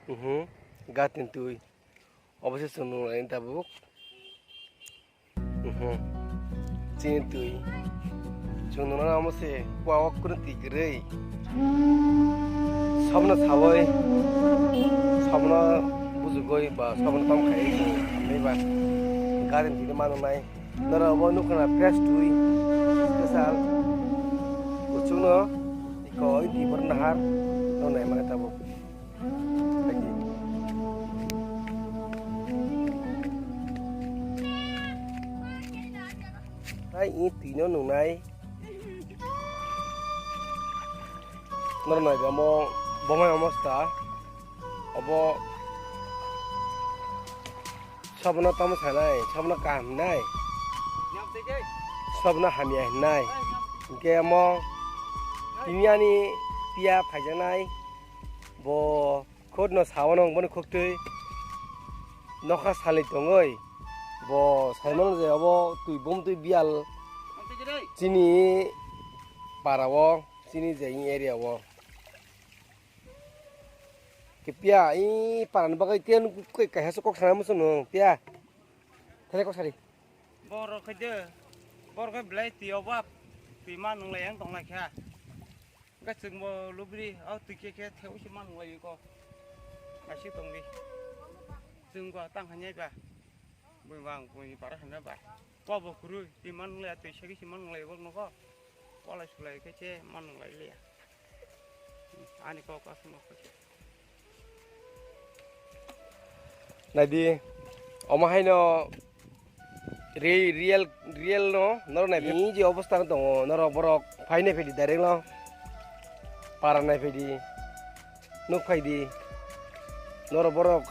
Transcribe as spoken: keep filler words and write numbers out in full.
Mhm. Gatin twi. Obo se chwng nung laini tabuk. Mhm. Chini twi. Chwng nung nang omo se kua o kwrwng twi kwrwi. Sabno sawoi. Sabno bujugoi ba sabno tam khai. Ani ba. Gatin twi manu nai. Noro obo nukha na fresh twi. Special. Kuchukno iko oi twi bor nahar. No nai mane tabuk. Hai, i twi no nungnai. Norok nai omo, bomai omo sta. Obo sabno tamo sanai, sabno kaham hinai. Sabno hamya hinai. Hingke omo tini ani piya phaijaknai. Bo khutno saono boni khuktwi nokha salni tongwi bo saimano je obo twi bumtwi biyal chini para o, chini je area o. Khe piya i para ni bagwi khe kaisa kok sana muchung nung piya. Thele kok sari. Borok khai de, borok khai belai twi o bap, twi ma nung lai yang tong lai kha. Ga chwng bo lubri, o twi khe khe theu se ma nung lai ko. Ga si tong di. Chwng bo tang hanya ba. Bui bang bui para hanya ba. Ko bo kuru, twi ma nung lai, twi se se ma nung lai bo nung ko. Kolai sulai khe se ma nung lai liya. Ani kok aswk no khe. Naidi, omo haino re-, real, real no, norok nai, ni je obostha no tongo, norok borok phai nai phai di direct no, para nai phai di, nuk phai di, norok borok.